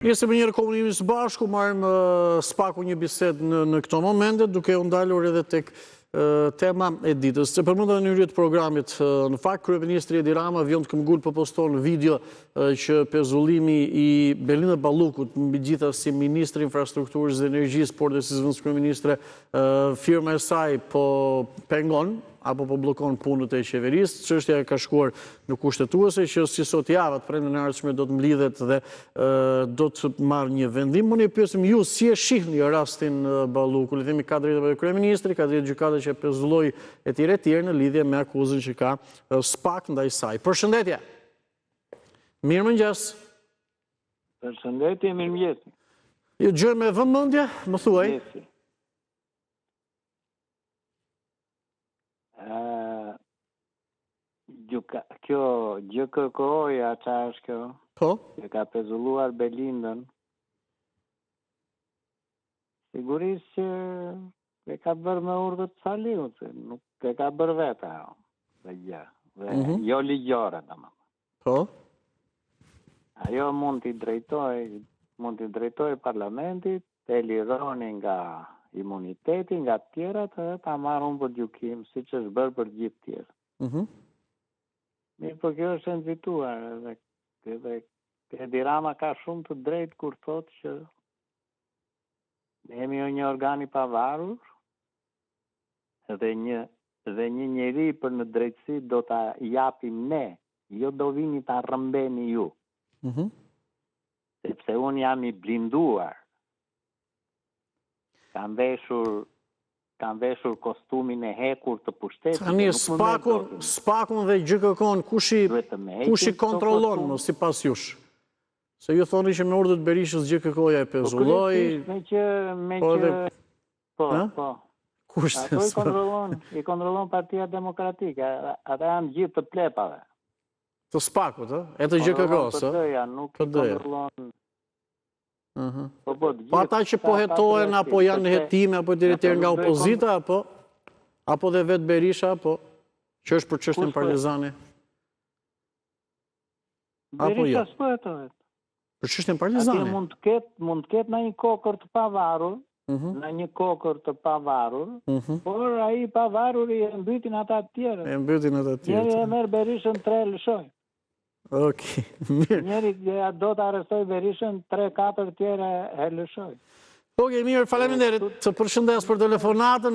Nisim një komunikim së bashku, marrim së paku një bisedë në, në këto momente, duke u ndalur edhe tek tema e ditës. E përmenda në hyrje të programit, në fakt, Kryeministri Edi Rama vijon të këmbëngulë po poston video që pezullimi i Belinda Ballukut, mbi të gjitha si ministre e Infrastrukturës dhe Energjisë, por dhe si zëvendëskryeministre, firma e saj po pengon, apo po bllokon punët e qeverisë. Çështja ka shkuar në kushtetuese që si sot java të premten e ardhshme do të mblidhet dhe do të marrë një vendim. Më ne pyesim ju si e shihni rastin Balluku, le të themi ka drejtë apo jo kryeministri, ka drejtë gjykata që e pezulloi etj etj në lidhje me akuzën që ka SPAK ndaj saj. Përshëndetje. Mirëmëngjes. Përshëndetje, mirëmëngjes. Ju dëgjoj me vëmendje, më thuaj. Gjuka, kjo GJKKO-ja, ça është kjo? Po? E ka pezulluar Belindën. Sigurisht që e ka bërë me urdhër të Saliut, se nuk e ka bërë vetë ajo. Dhe gjë. Dhe mm -hmm. jo ligjore, domethënë. Po? Ajo mund t'i drejtohej, mund t'i drejtohej parlamentit, të lironi nga imuniteti, nga të tjerat dhe ta marr unë për gjykim, siç është bërë për gjithë të tjerët. Mm -hmm. Mirëpo kjo është e nxituar edhe, edhe Edi Rama ka shumë të drejtë kur thotë që ne jemi jo një organ i pavarur dhe një dhe një njeri për në drejtësi do ta japim ne, jo do vini ta rrëmbeni ju. Mm -hmm. Sepse unë jam i blinduar. Kam veshur kam veshur kostumin e hekurt të pushtetit. Tani SPAK-un, SPAK-un dhe GJKKO-n kush i kush i kontrollon më sipas jush? Se ju thoni që me urdhër të Berishës GJKKO-ja e po pezulloi. Po me që me po që po, po. Kush Ato i kontrollon, i kontrollon Partia Demokratike, ata janë gjithë të plepave. Të SPAK-ut, ë? E të GJKKO-së, ë? PD-ja, nuk i kontrollon. Po, po, po ata që po hetohen apo janë në hetime apo deri tjerë nga opozita apo apo dhe vetë Berisha apo që është për çështjen po- Partizani. Apo jo. Berisha s'po hetohet. Për çështjen Partizani. Atje mund të ketë mund të ketë ndonjë kokërr të pavarur, mm -hmm. ndonjë kokërr të pavarur, mm -hmm. por ai i pavaruri e mbytin ata të tjerët. E mbytin ata të tjerët. Njëri e merr Berishën tre lëshoj. Okej, mirë. Njëri do të arrestojë Berishën, 3-4 tjerë e lëshoj. Okej, mirë, faleminderit. Të përshëndes për telefonatën.